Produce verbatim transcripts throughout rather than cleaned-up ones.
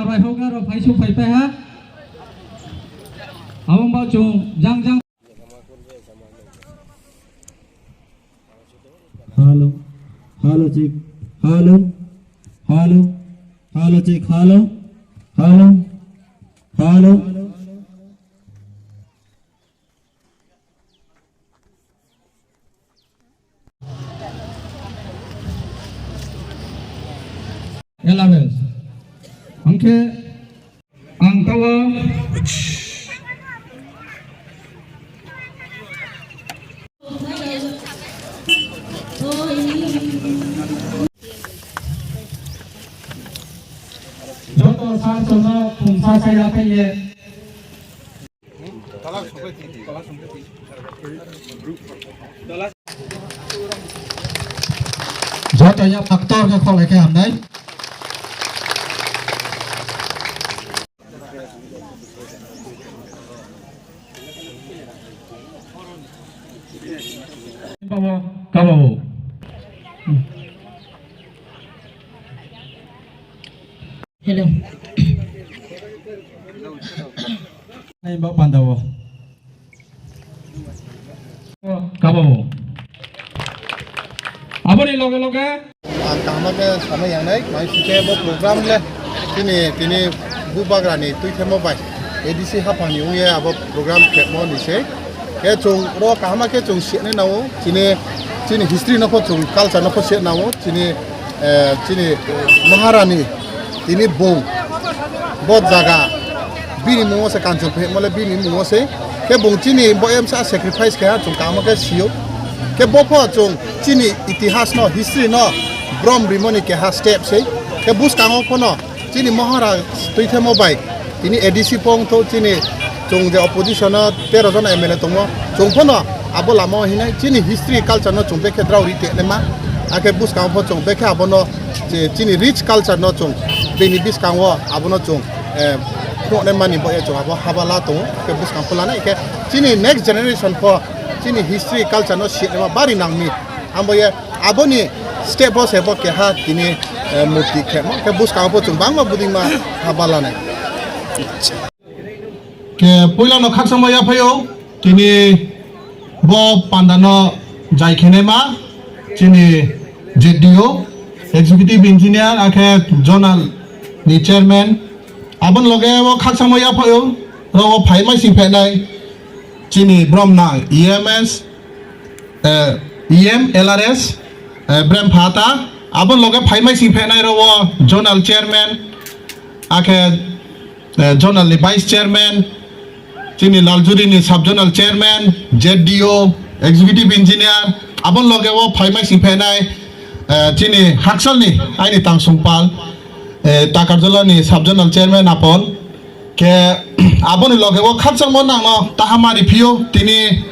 Bai hok aro phaisu phaipai ha. Abang bau chung jang jang. Hello. Hello, check. Hello. Hello. Hello, check. Hello. Hello. Hello. Elabes. Hwnkhe ang tao joto sir sono khumsa saya khe ye. Joto ya factor ke kholai khe hamnai. Kabo, kabo. Hello. Nai ba panda o. Kabo. Aboni loge loge. Ang kaham khe samai yang nai, mai sike bo program le. Tini, tini bubagra ni twi themo bai. A D C haphang ni ungye abo program khemo ni se. Khe chung ro kaham khe chung sini nao, chini, chini history no pho chung, culture no pho sini nao, chini, eh, chini Maharani, tini bung, bo jaga, bini mungo se Kanchanpur himo le bini mungo se, khe bung chini bo emsa sacrifice khe ha chung kaham khe sio, khe bo pho chung chini itihas no, history no, brom rimoni keha step se, khe bwskango phono, Chini Maharaj twi themo bai, tini A D C pong tho chini chung je opposition o tero jona M L A tongo, chung phono abo lama o hinai chini history culture no chung bekhe drao ri te ma, akhe bwskang pho chung bekhe abono je chini rich culture no chung bini bwskang o abono chung, eh, phunuknai mani bo e chung abo haba la tongo, khe bwskang pho lanai khe chini next generation pho chini history culture no sinai ma bari nangmi, ambo ye Aboni step bo se bo keha tini, eh, murti khemo, khe bwskango bo chwng bangma budingma haba lanai. Khe puilano khakchangma yaphaio, tini bo pandano jai khenema, chini Z D O, Executive Engineer, akhe Zonal ni Chairman, aboni loge o khakchangma yaphaio, oro o phaima sing phainai, chini bromna E M S, eh, E M, L R S, eh, Brem Phata, abo loge phaimai sing phainai ro o Zonal Chairman, akhe, eh, Zonal ni Vice Chairman, chini Laljuri ni Sub Zonal Chairman, Z D O, Executive Engineer, abo loge o phaimai sing phainai, eh, chini Hakchal ni aini Tangsongpal, eh, Takarjala ni Sub Zonal Chairman Apon, khe aboni loge o khakchangma nangno tahamari phio tini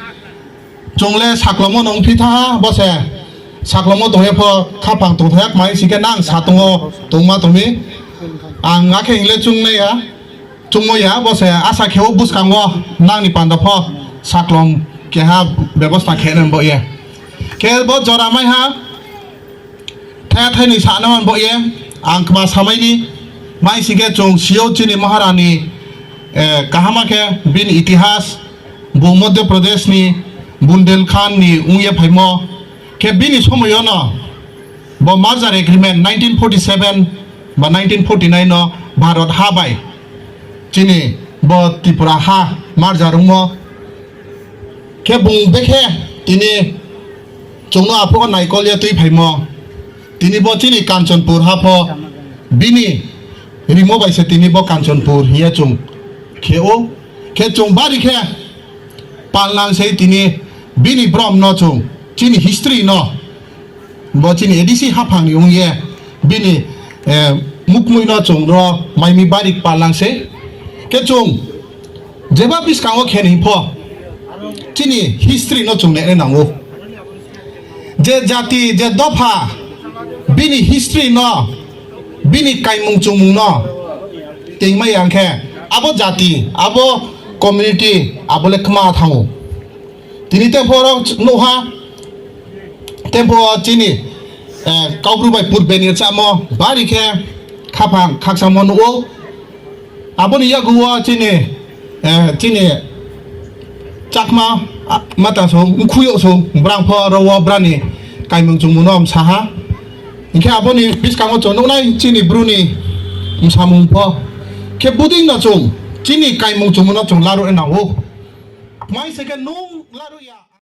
Chwngle saklomo nung phi tha, bo se saklomo tongya pho, khaphang tongthok mai si khe nang satungo tongma tongmi. Ang akhe ingle chungnaiya, chungmoya, bo se asa kheo bwskango nangni panda pho saklom keha bebosta khe nang bo ye. Khe bo jora mai ha, Thaya thaini sana man bo ye, ang kma samaini, mai si khe chwng sio chini Maharani, eh, kahama khe bini itihas, bo Madhya Pradesh ni Bundelkhand ni wngye phaimo, khe bini somoyono bo merger agreement nineteen forty seven ba nineteen forty nine no Bharat ha bai chini bo Tripura ha merger wngmo, khe bung bekhe tini chwngno aphuru naikol ya twi phaimo. Tini bo chini Kanchanpur hapho bini rimo bai se tini bo Kanchanpur hiya chwng khe o, khe chwng bari khe palnang sei tini bini brom no chwng chini history no bo chini A D C haphang ni wngye bini, eh, mukmui no chwng ro maimi bari palnang sei khe chwng Jeba bwskango khe ni pho chini history no chwng nai nango. Je jati, je dopha, bini history no, bini kaimung chumung no, tengmai yang khe abo jati, abo community, abo le khma thango. Tini tempo rok nuha, tempo chini, eh, Kaubru bai purbe ni chamo, bari khe khaphang khaksamo nuo. Aboni yaguo chini, eh, chini Chakma, ah, mata song, mkhuyo song, brang pho ro wo brani kaimung chungmung no msaha. Hinkhe aboni biskango chwng nuknai chini bruni msamung pho. Khe buding no chwng chini kaimung chungmung no chwng laru e nango. Mai se khe nung laru ya.